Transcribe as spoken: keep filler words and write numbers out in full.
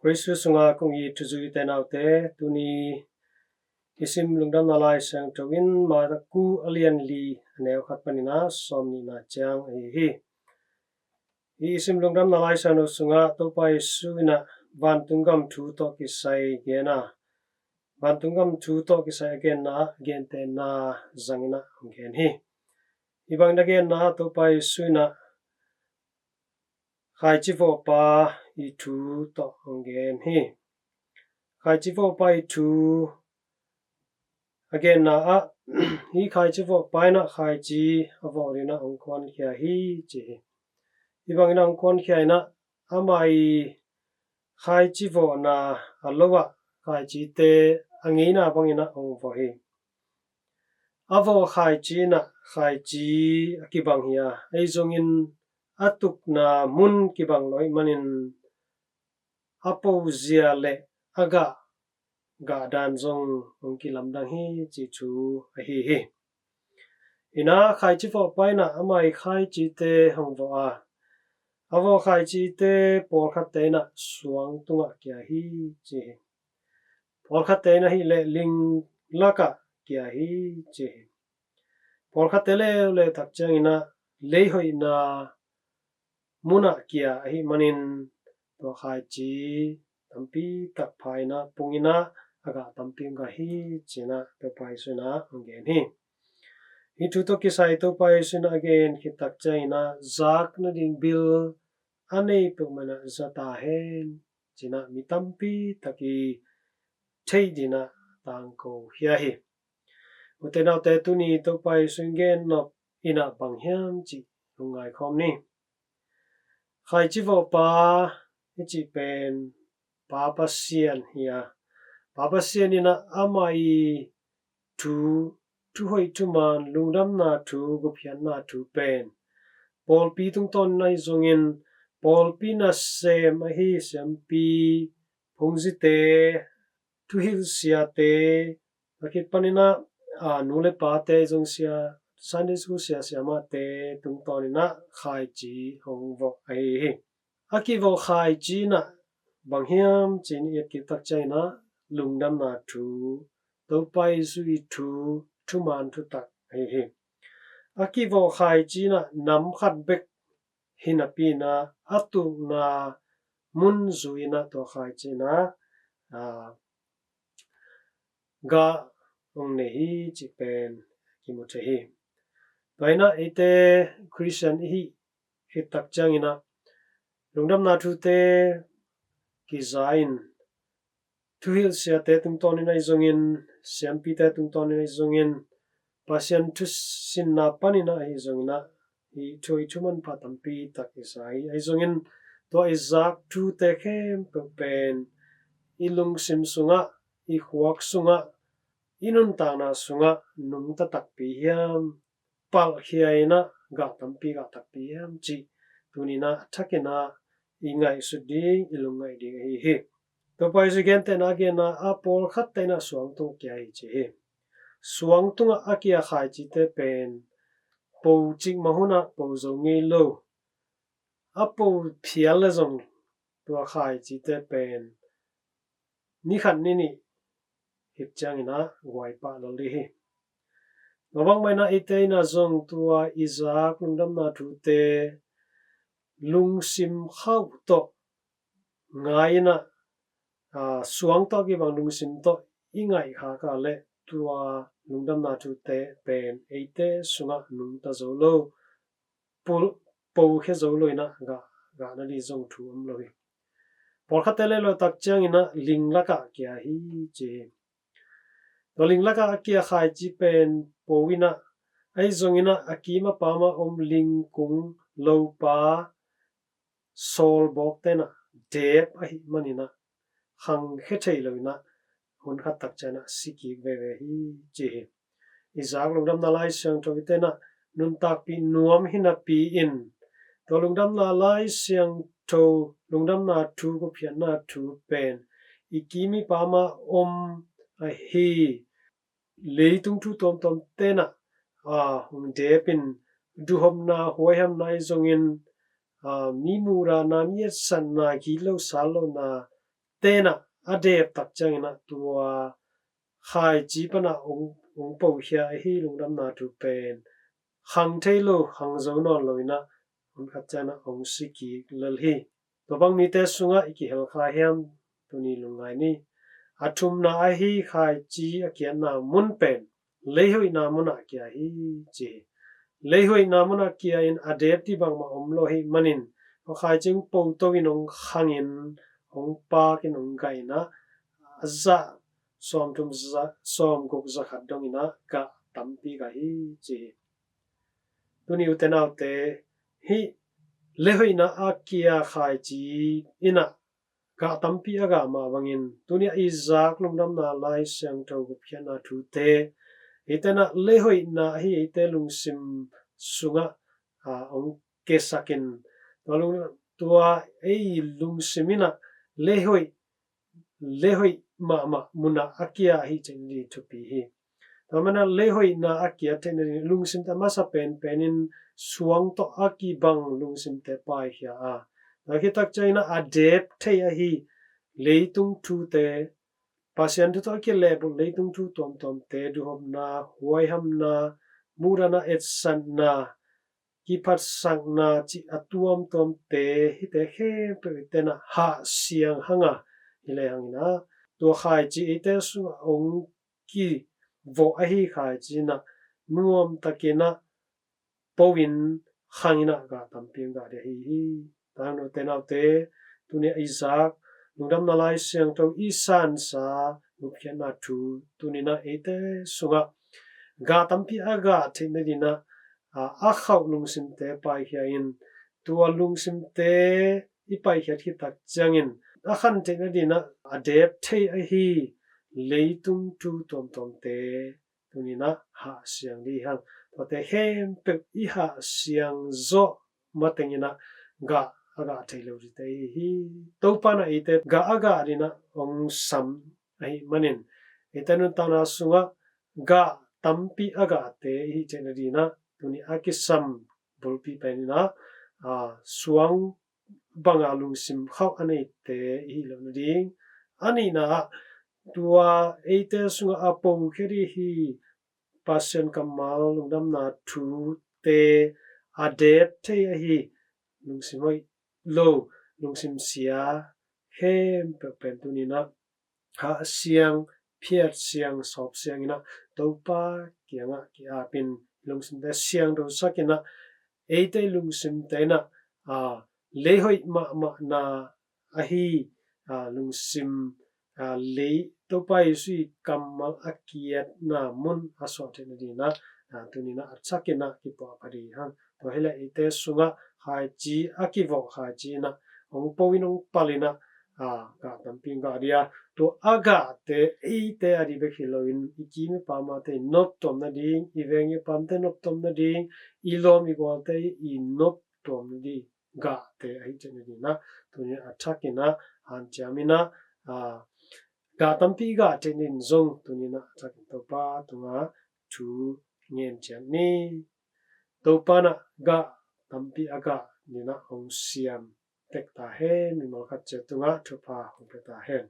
Khrih Jesuh sungah kong it u, u te nau te, tuni i sim lungdamna Lai Siangtho in Marku a lian li, a neu khat panin a sawm nihna ciang ahi hi. I sim lungdamna Lai Siangtho sungah Topa Jesuh in vantung gam thu tawh kisai gen a, vantung gam thu tawh kisai a genna, a gentehna zangin a hong gen hi. Hih bangin a genna, Topa Jesuh in khaici vawhpa i thu tawh hong gen hi. Khaici vawhpa i thu a genna ah, hih khaici vawhpa in khaici a vawh dingin hong kuankhia hi, ci hi. Hih bangin hong kuankhia in, ama i khaici vawhna a lo ah khaicite a ngeina bangin hong vawh hi. A vawh khaici in khaici a kibang hi a, ahi zongin a tukna mun kibang lo ahih manin a pozia le a gah, gah dan zong hong kilamdang hi, ci thu ahi hi. Hi in khaici vawhpa in ama i khaicite hong vawh a, a vawh khaicite pawlkhatte in suang tungah kia hi, ci hi. Pawlkhatte in ahih leh ling lakah kia hi, ci hi. Pawlkhatte leuleu tak ciangin lei hoihna munah kia ahih manin tua khaici tampi tak pha in pung in a gah tampi hong gah hi, ci-in Topa Jesuh in hong gen hi. Hih thu tawh kisai Topa Jesuh in a gen khit tak ciangin zak nading bil a nei peuhmah in za ta hen, ci-in mi tampi tak i theih dingin tangko khia hi. U te nau te, tuni Topa Jesuh in gen nop in bang hiam cih lungngai khawm ni. Khaici vawhpa i cih pen Pa Pasian hi a, Pa Pasian in ama i thu, thuhoih thuman, lungdamna thu, gupkhiatna thu pen pawlpi tungtawn in ahi zongin, pawlpi nasem ahi siampi, phungzite, thuhilh siate, a khit panin a, nu le pate zong sia, Sunday school sia, siamahte tungtawn in khaici hong vawh ahi hi. A kivawh khaici in bang hiam ci-in i et khit tak ciangin lungdamna thu, Topa Jesuh i thu, thuman thutak ahi hi. A kivawh khaici in nam khat bek hi napi in a tukna mun zui in tua khaici in, a, gah hong nei hi cih pen kimu thei hi. Tua in eite Khristian i hih khit tak ciangin lungdamna thute kiza in, thuhilh siate tungtawn in ahi zongin, siampite tungtawn in ahi zongin, Pasian thusinna panin ahi zongin, hih thu i thu manpha tampi tak i za hi. Ahi zongin tua i zak thute khempeuh pen i lungsim sungah, i khuak sungah, i nuntakna sungah nungta takpi hiam, palhkhia in gah tampi gah takpi hiam cih tuni in a thakin i ngaihsut ding, i lungngaih ding ahi hi. Topa Jesuh gentehna a genna ah pawlkhatte in suang tungah kia hi ci hi. Suang tungah a kia khaicite pen po cikmah hun ah po zo ngei lo. A po phial leh zong tua khaicite pen ni khat ni nih khit ciangin guai pah lel ding hi. Tua bangmah in eite in zong tua i zak lungdamna thute lungsim khauh tawh ngai in, a, suang tawh kibang lungsim tawh i ngaih khak leh tua lungdamna thute pen eite sungah nungta zo lo, po, pokhia zo lo in gah, gah nading zong thu om lo hi. Pawlkhatte leuleu tak ciangin ling lakah kia hi ci hi. Tua ling lakah a kia khaici pen po in, ahi zongin a kim a pam a om lingkung lopa sawlbawkte in deep ahih manin khangkhia thei lo in hun khat tak ciangin si kik veve hi ci hi. I zak lungdamna Lai Siangtho i te in nuntakpih nuam hi napi-in, tua lungdamna Lai Siangtho, lungdamna thu, gupkhiatna thu pen i kim i pam a om ahi leitung thu tuamtuamte in, a, hong deep in, duhhopna, huaihamna ahi zongin, a, mi mudahna, mi etsakna, gitloh sallohna, tenah a dep tak cianginah tua khaici panah ong, ong pokhia ahi lungdamna thu pen khang thei lo, khang zo nawn loinah hun khat cianah ong si kik lel hi. Tua bang mite sungah i kihel kha hiam? Tuni lungngai ni. A thumna ahi khaici a kiatna mun pen leihoihna munah kia hi ci hi. Leihoihna munah kia in a dep dih bangmah om lo hi manin, tua khaici ong poto in ong khangin ong pakin ong gah inah a zah sawmthum za, sawmguk za khat donginah gah tampi gah hi ci hi. Tuni ute naute, hih leihoihna a kia khaici inah gah tampi a gah mah bangin, tuni a i zak lungdamna Lai Siangtho gupkhiatna thute hitenah leihoihna ahi eite lungsim sungah a, ong kesakin tua, lung, tua ei lungsim inah leihoih, leihoih mahmah munah a kia ahi cih dih thupi hi. Tua manah leihoihna a kia theihna ding lungsimte masa penpenin suang tawh a kibang lungsimte paikhia a, tua khit tak cianginah a dep thei ahi leitung thute, Pasian thu tawh a kilehbulh leitung thu tuamtuamte, duhopna, huaihamna, muhdahna, etsatna, kiphatsakna cih a tuamtuamte, hihte khempeuh i tenah hahsiang hanga hi lehangin ah, tua khaici eite sungah ong kivawh ahi khaici inah nuamtakinah po in khang inah gah tampi ong gah ding ahi hi. Tua hi ute naute, tuni a i zak lungdamna Lai Siangtho i sansa gupkhiatna thu tuninah eite sungah gah tampi a gah theihna dinah a, a khauh lungsimte paikhia in, tua lungsimte i paikhiat khit tak ciangin a khan theihna dinah a dep thei ahi leitung thu tuamtuamte tuninah hahsiang dih hang. Tuate khempeuh i hahsiang zawh matenginah gah a gah thei lo dite hi hi. Topa inah eite gah a gah dinah ong sam ahi manin, eite nuntakna sungah gah tampi a gahte i hih theihna dinah tuni a kisam bulpi peninah a, suang banga lungsim khauh a neite i hih loh nading. A nihna ah tua eite sungah a pokhia dih hi Pasian kammal lungdamna thute a dep thei ahi lungsim hoih lo, lungsim sia khempeuh pen tuninah hahsiang, phiatsiang, sawpsiang inah Topa kiangah ki-apin lungsimte siangthosak inah eite lungsimte inah a, leihoih mahmahna ahi a, lungsim a, lei Topa Jesu i kammal a kiatna mun a suah theihna dinah a, tuninah a thakinah kipuahpha dih hang. Tua hileh eite sungah khaici a kivawh khaici inah ong po in ong pal inah a, gah tampi ong gah dih a, tua a gahte eite a dih bek hi loin i kim i pamte i noptuam nading, i veng i pamte noptuam nading, i lawm i gualte i noptuam nading gahte ahi theihna dinah tuninah a thakinah hanciam inah a, gah tampi gah theihna in zong tuninah a thakin Topa tungah thu ngen ciat ni. Topa inah gah tampi a gah dinah ong siam tek ta hen, mimal khat ciat tungah thupha hong pia ta hen.